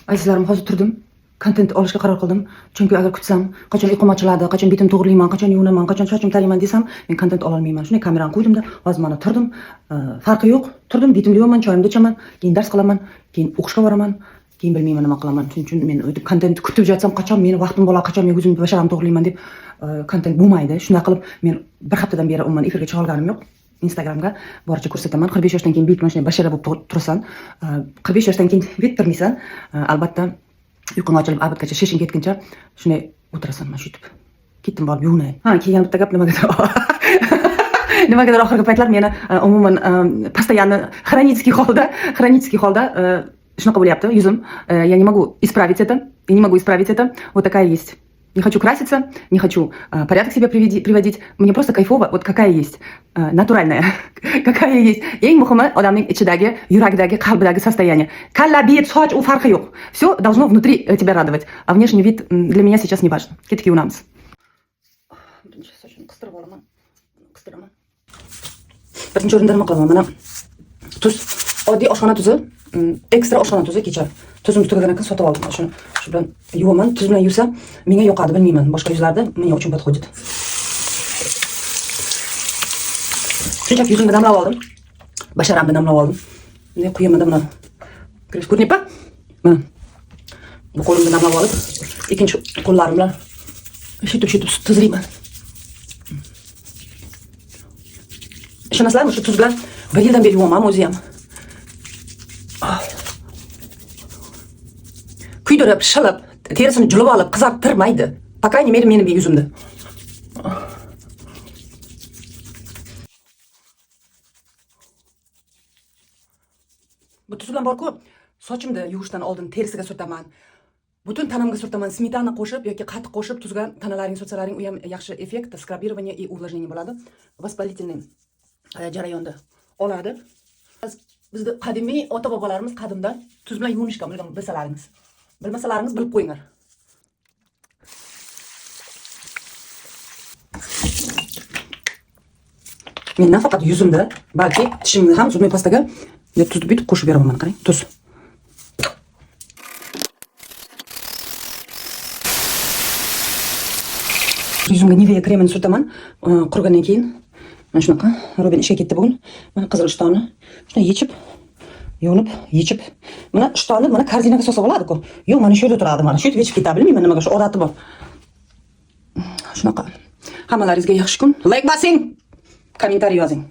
Azizlarim, hozir turdim. Kontent olishga qaror qildim. Chunki agar kutsam, qachon uyqum ochiladi, qachon betim to'g'rilayman, qachon yuvinaman, qachon sochim tarayman desam, men kontent ololmayman. Shunday kamerani qo'ydimda, hozir mana turdim. Farqi yo'q. Turdim, betimni yuvaman, choyimni ichaman, keyin dars qilaman, keyin o'qishga boraman, keyin bilmayman nima qilaman. Shuning uchun men o'tib kontent kutib yotsam, qachon meni vaqtim bo'ladi, qachon men o'zimni basharamni to'g'rilayman deb kontent bo'lmaydi. Shunday qilib men bir haftadan beri umuman efirga chiqa olganim yo'q. Instagramga boricha ko'rsataman. 45 yoshdan keyin bet mana shunday bashara bo'lib turasan. 45 yoshdan keyin bet turmaysan. Albatta uyqung ochilib abadgacha shishing ketguncha shunday o'tirasan mana shu yetib. Ketdim borib yuvinay. Ha, keyin bitta gap nimagadir nimagadir oxirgi paytlar meni umuman постоянно хронический holda shunaqa bo'lyapti yuzim. Я не могу исправить это. Я не могу исправить это. Вот такая есть. Не хочу краситься, не хочу порядок себя приводить. Мне просто кайфово, вот какая есть, натуральная, какая есть. Eng muhimi odamning ichidagi, yuragidagi, qalbidagi состояние. Kalla, bet, soch, u farqi yo'q. Все должно внутри тебя радовать. А внешний вид для меня сейчас не важен. Ketdik, yuvinamiz. Birinchi sochimni qistirib olaman. Qistiraman. Birinchi o'rinda nima qilaman? Mana tuz, oddiy oshxona tuzi, ekstra oshxona tuzi kecha tuzim tugagan ekan, sotib oldim. Shuni shu bilan yuvaman. Tuz bilan yuvsam menga yoqadi, bilmayman. Boshqa yuzlarda мне очень подходит. Shunchaki yuzimni damlab oldim. Basharamni damlab oldim. Bunday quyamanda mana. Ko'rinyapti? Mana. Bu qo'limni damlab olib, ikkinchi qo'llarim bilan shuytib tuzlayman. Ishonasizlarmi, shu tuz bilan bir yildan beri yuvaman o'zi ham. Kuydirib, shilib, terisini julib olib, qizartirmaydi. По крайней мере, meni yuzimda. Bu tuz bilan borku, sochimni yuvishdan oldin terisiga surtaman. Butun tanamga surtaman, smetana qo'shib yoki qatiq qo'shib tuzga tanalaring surtsalaring, u ham yaxshi effekt, скрабирование и увлажнение bo'ladi. Воспалительный jarayonda oladi. Bizni qadimiy ota-bobolarimiz qadimdan tuz bilan yuvinishgan, bilsalaringiz. Bilmasalaringiz bilib qo'yinglar. Men nafaqat yuzimda, balki tishimni ham zubniy pastaga tuzni bitib qo'shib beraman, mana qarang, tuz. Yuzimga Nivea kremini surtaman, qurigandan keyin mana shunaqa. Robin ishga ketdi bugun. Mana qizil ishtonni shunday yechib, yuvinib, yechib. Mana ishtonni mana korzinaga solsa bo'ladi-ku. Yo'q, mana shu yerda turadi, mana shu yerda yechib ketadi, bilmayman nimaga shu odati bor. Shunaqa. Hammalaringizga yaxshi kun. Like bosing, kommentariy yozing.